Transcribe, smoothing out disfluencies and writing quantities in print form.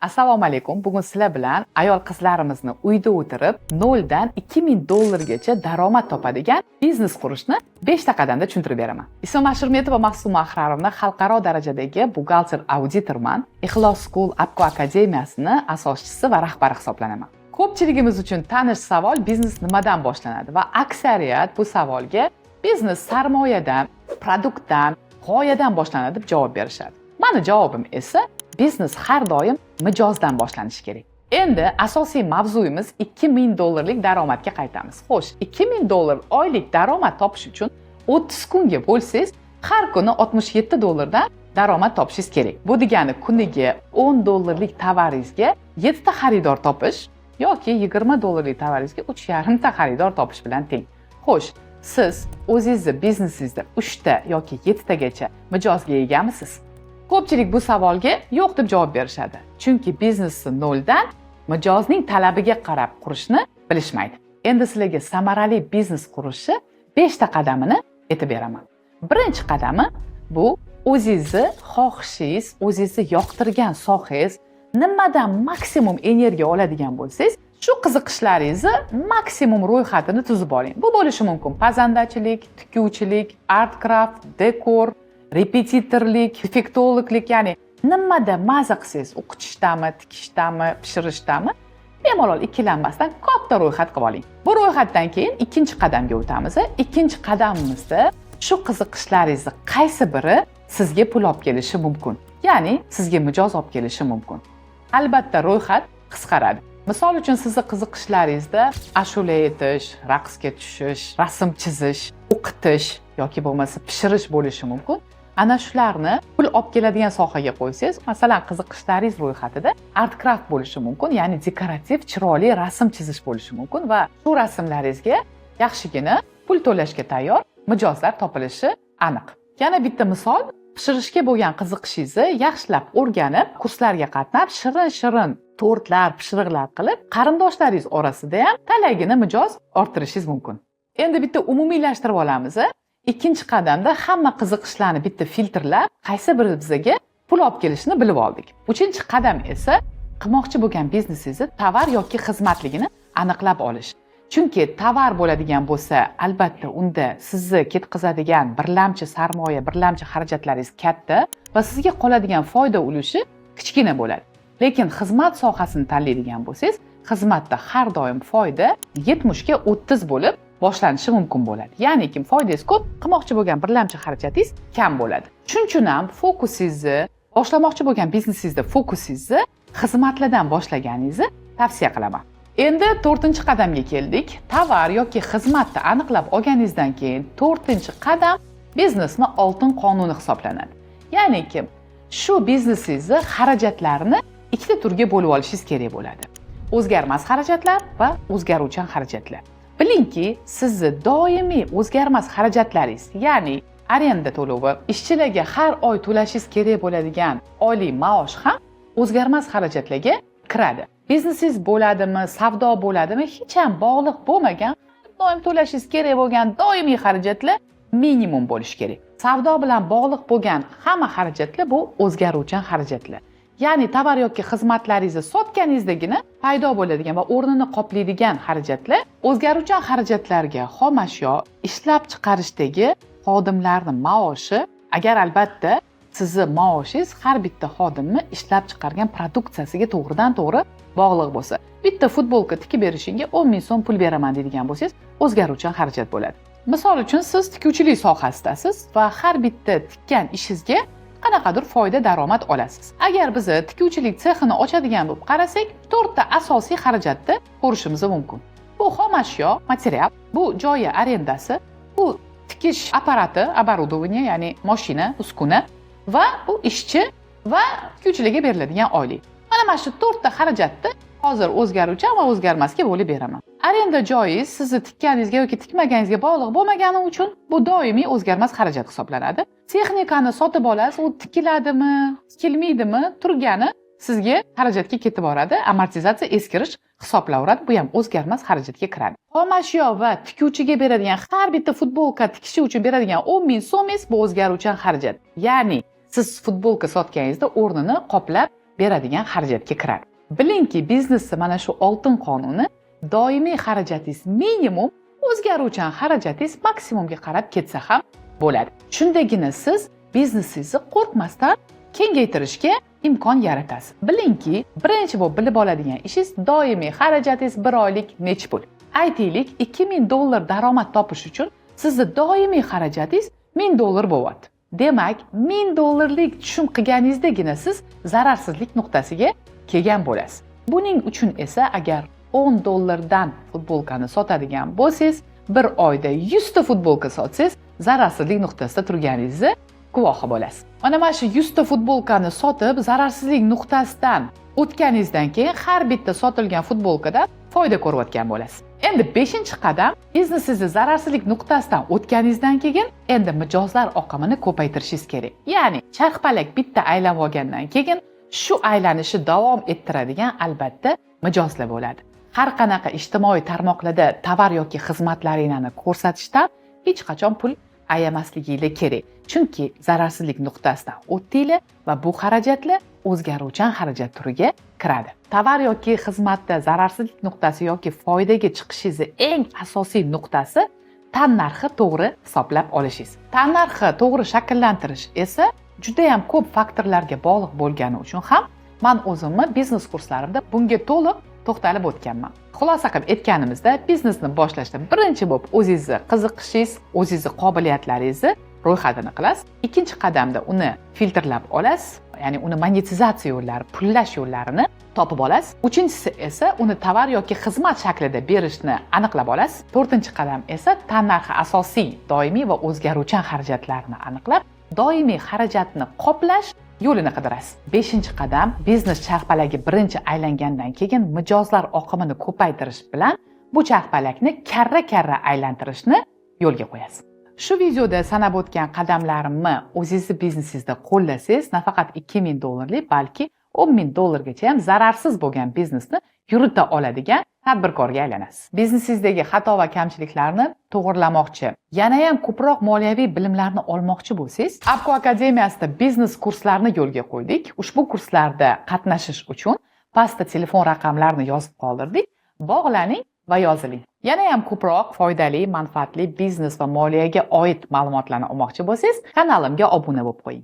Assalomu alaykum. Bugun sizlar bilan ayol qizlarimizni uyda o'tirib 0 dan 2000 dollargacha daromad topadigan biznes qurishni 5 ta qadamda tushuntirib beraman. Ismim Ashurmetova Maqsuma Ahrarovna, xalqaro darajadagi buxgalter auditorman. Ixlos School Apko akademiyasini asoschisi va rahbari hisoblanaman. Ko'pchiligimiz uchun tanish savol: biznes nimadan boshlanadi? Va aksariyat bu savolga biznes sarmoyadan, produktdan, g'oyadan boshlanadi deb javob berishadi. Mani javobim esa: biznes har doim mijozdan boshlanishi kerak. Endi asosiy mavzuyimiz, 2000 dollarlik daromadga qaytamiz. Xo'sh, 2000 dollar oylik daromad topish uchun 30 kunga bo'lsangiz, har kuni 67 dollardan daromad topishingiz kerak. Bu degani kuniga 10 dollarlik tovaringizga 7 ta xaridor topish yoki 20 dollarlik tovaringizga 3,5 ta xaridor topish bilan teng. Xo'sh, siz o'zingizni biznesingizda 3 ta yoki 7 tagacha mijozga egamisiz? Ko'pchilik bu savolga yo'q deb javob berishadi. Chunki biznesni noldan, mijozning talabiga qarab qurishni bilishmaydi. Endi sizlarga samarali biznes qurishni 5 ta qadamini aytib beraman. Birinchi qadami bu o'zingizni xohishingiz, o'zingizni yoqtirgan sohangiz, nimadan maksimum energiya oladigan bo'lsangiz, shu qiziqishlaringizni maksimum ro'yxatini tuzib oling. Bu bo'lishi mumkin pazandachilik, tikuvchilik, art craft, dekor, repetitorlik, defektologlik, ya'ni nimada maza qilsangiz, o'qitishdami, tikishdami, pishirishdami, bemalol ikkilanmasdan katta ro'yxat qilib oling. Bu ro'yxatdan keyin ikkinchi qadamga o'tamiz. Ikkinchi qadamimizda shu qiziqishlaringizni qaysi biri sizga pul olib kelishi mumkin, ya'ni sizga mijoz olib kelishi mumkin. Albatta, ro'yxat qisqaradi. Misol uchun, sizni qiziqishlaringizda ashula aytish, raqsga tushish, rasm chizish, o'qitish yoki bo'lmasa pishirish bo'lishi mumkin. Ana shularni pul olib keladigan sohaga qo'ysangiz, masalan, qiziqishlaringiz ro'yxatida art craft bo'lishi mumkin, ya'ni dekorativ chiroyli rasm chizish bo'lishi mumkin va shu rasmlaringizga yaxshigina pul to'lashga tayyor mijozlar topilishi aniq. Yana bitta misol: pishirishga bo'lgan qiziqishingizni yaxshilab o'rganib, kurslarga qatnab, shirin shirin tortlar, pishiriqlar qilib, qarindoshlaringiz orasida ham talaygina mijoz orttirishingiz mumkin. Endi bitta umumiylashtirib olamiz. Ikkinchi qadamda hamma qiziqishlarni bitta filtrlab, qaysi biri bizaga pul olib kelishini bilib oldik. Uchinchi qadam esa qilmoqchi bo'lgan biznesingizni tovar yoki xizmatligini aniqlab olish. Chunki tovar bo'ladigan bo'lsa, albatta unda sizni ketqizadigan birlamchi sarmoya, birlamchi xarajatlaringiz katta va sizga qoladigan foyda ulushi kichkina bo'ladi. Lekin xizmat sohasini tanlaydigan bo'lsangiz, xizmatda har doim foyda 70ga 30 bo'lib boshlanishi mumkin bo'ladi, ya'ni kim foydangiz ko'p, qilmoqchi bo'lgan birlamchi xarajatingiz kam bo'ladi. Shuning uchun ham fokusingizni, boshlamoqchi bo'lgan biznesingizda fokusingizni xizmatlardan boshlaganingizni tavsiya qilaman. Endi to'rtinchi qadamga keldik. Tovar yoki xizmatni aniqlab olganingizdan keyin to'rtinchi qadam biznesni oltin qonuni hisoblanadi, ya'ni kim shu biznesingizni xarajatlarini ikkita turga bo'lib olishingiz kerak bo'ladi: o'zgarmas xarajatlar va o'zgaruvchan xarajatlar. Bilingki, sizni doimiy o'zgarmas xarajatlaringiz, ya'ni arenda to'lovi, ishchilarga har oy to'lashingiz kerak bo'ladigan oylik maosh ham o'zgarmas xarajatlarga kiradi. Biznesingiz bo'ladimi, savdo bo'ladimi, hech ham bog'liq bo'lmagan, doim to'lashingiz kerak bo'lgan doimiy xarajatlar minimum bo'lishi kerak. Savdo bilan bog'liq bo'lgan hamma xarajatlar bu o'zgaruvchan xarajatlar, ya'ni tovar yoki xizmatlaringizni sotganingizdagina paydo bo'ladigan va o'rnini qoplaydigan xarajatlar. O'zgaruvchan xarajatlarga xomashyo, ishlab chiqarishdagi xodimlarni maoshi, agar albatta sizni maoshingiz har bitta xodimni ishlab chiqargan produksiyasiga to'g'ridan to'g'ri bog'liq bo'lsa, bitta futbolka tikib berishingga 10 000 so'm pul beraman deydigan bo'lsangiz, o'zgaruvchan xarajat bo'ladi. Misol uchun, siz tikuvchilik sohasidasiz va har bitta tikkan ishingizga qanaqadir foyda, daromad olasiz. Agar biz tikuvchilik sexini ochadigan bo'lib qarasak, to'rtta asosiy xarajatni ko'rishimiz mumkin: bu xomashyo, material, bu joyi arendasi, bu tikish apparati, оборудование, ya'ni moshina, uskuna va bu ishchi va tikuvchilarga beriladigan oylik. Mana shu to'rtta xarajatni hozir o'zgaruvchan va o'zgarmasga bo'lib beraman. Arenda joyingiz sizni tikkaningizga yoki tikmaganingizga bog'liq bo'lmagani uchun bu doimiy o'zgarmas xarajat hisoblanadi. Texnikani sotib olasiz, u tikiladimi, tikilmaydimi, turgani sizga xarajatga ketib boradi, amortizatsiya, eskirish hisoblaveradi, bu ham o'zgarmas xarajatga kiradi. Xomashyo va tikuvchiga beradigan, har bitta futbolka tikishi uchun beradigan 10 000 so'mingiz bu o'zgaruvchan xarajat, ya'ni siz futbolka sotganingizda o'rnini qoplab beradigan xarajatga kiradi. Bilingki, biznesni mana shu oltin qonuni: doimiy xarajatingiz minimum, o'zgaruvchan xarajatingiz maksimumga qarab ketsa ham bo'ladi. Shundagina siz biznesingizni qo'rqmasdan kengaytirishga imkon yaratasiz. Bilingki, birinchi bo'lib bilib oladigan ishingiz: doimiy xarajatingiz bir oylik nechi pul? Aytaylik, 2000 dollar daromad topish uchun sizni doimiy xarajatingiz 1000 dollar bo'lyapti. Demak, 1000 dollarlik tushum qilganingizdagina siz zararsizlik nuqtasiga kelgan bo'lasiz. Buning uchun esa agar 10 dollardan futbolkani sotadigan bo'lsangiz, bir oyda 100 ta futbolka sotsangiz, zararsizlik nuqtasida turganingizni guvohi bo'lasiz. Mana shu 100 ta futbolkani sotib, zararsizlik nuqtasidan o'tganingizdan keyin har bitta sotilgan futbolkadan foyda ko'rayotgan bo'lasiz. Endi beshinchi qadam: biznesingizni zararsizlik nuqtasidan o'tganingizdan keyin endi mijozlar oqimini ko'paytirishingiz kerak. Ya'ni charxpalak bitta aylanib olgandan keyin shu aylanishni davom ettiradigan, albatta, mijozlar bo'ladi. Har qanaqa ijtimoiy tarmoqlarda tovar yoki xizmatlaringlarni ko'rsatishdan hech qachon pul ayamasliginglar kerak, chunki zararsizlik nuqtasidan o'tdinglar va bu xarajatlar o'zgaruvchan xarajat turiga kiradi. Tovar yoki xizmatda zararsizlik nuqtasi yoki foydaga chiqishingizni eng asosiy nuqtasi tan narxi to'g'ri hisoblab olishingiz. Tan narxi to'g'ri shakllantirish esa judayam ko'p faktorlarga bog'liq bo'lgani uchun ham man o'zimni biznes kurslarimda bunga to'liq to'xtalib o'tganman. Xulosa qilib aytganimizda, biznesni boshlashda birinchi bo'lib o'zingizni qiziqishingiz, o'zingizni qobiliyatlaringizni ro'yxatini qilasiz. Ikkinchi qadamda uni filtrlab olasiz, ya'ni uni monetizatsiya yo'llari, pullash yo'llarini topib olasiz. Uchinchisi esa uni tovar yoki xizmat shaklida berishni aniqlab olasiz. To'rtinchi qadam esa tannarxi, asosiy doimiy va o'zgaruvchan xarajatlarni aniqlab, doimiy xarajatni qoplash yo'lini qidirasiz. Beshinchi qadam: biznes charxpalagi birinchi aylangandan keyin mijozlar oqimini ko'paytirish bilan bu charxpalakni karra karra aylantirishni yo'lga qo'yasiz. Shu videoda sanab o'tgan qadamlarimni o'zingizni biznesingizda qo'llasangiz, nafaqat 2000 dollarlik, balki 10 000 dollargacha ham zararsiz bo'lgan biznesni yurita oladigan tadbirkorga aylanasiz. Biznesingizdagi xato va kamchiliklarni to'g'irlamoqchi, yanayam ko'proq moliyaviy bilimlarni olmoqchi bo'lsangiz, Apko akademiyasida biznes kurslarni yo'lga qo'ydik. Ushbu kurslarda qatnashish uchun pastda telefon raqamlarini yozib qoldirdik, bog'laning va yoziling. Yanayam ko'proq foydali, manfaatli biznes va moliyaga oid ma'lumotlarni olmoqchi bo'lsangiz, kanalimga obuna bo'lib qo'ying.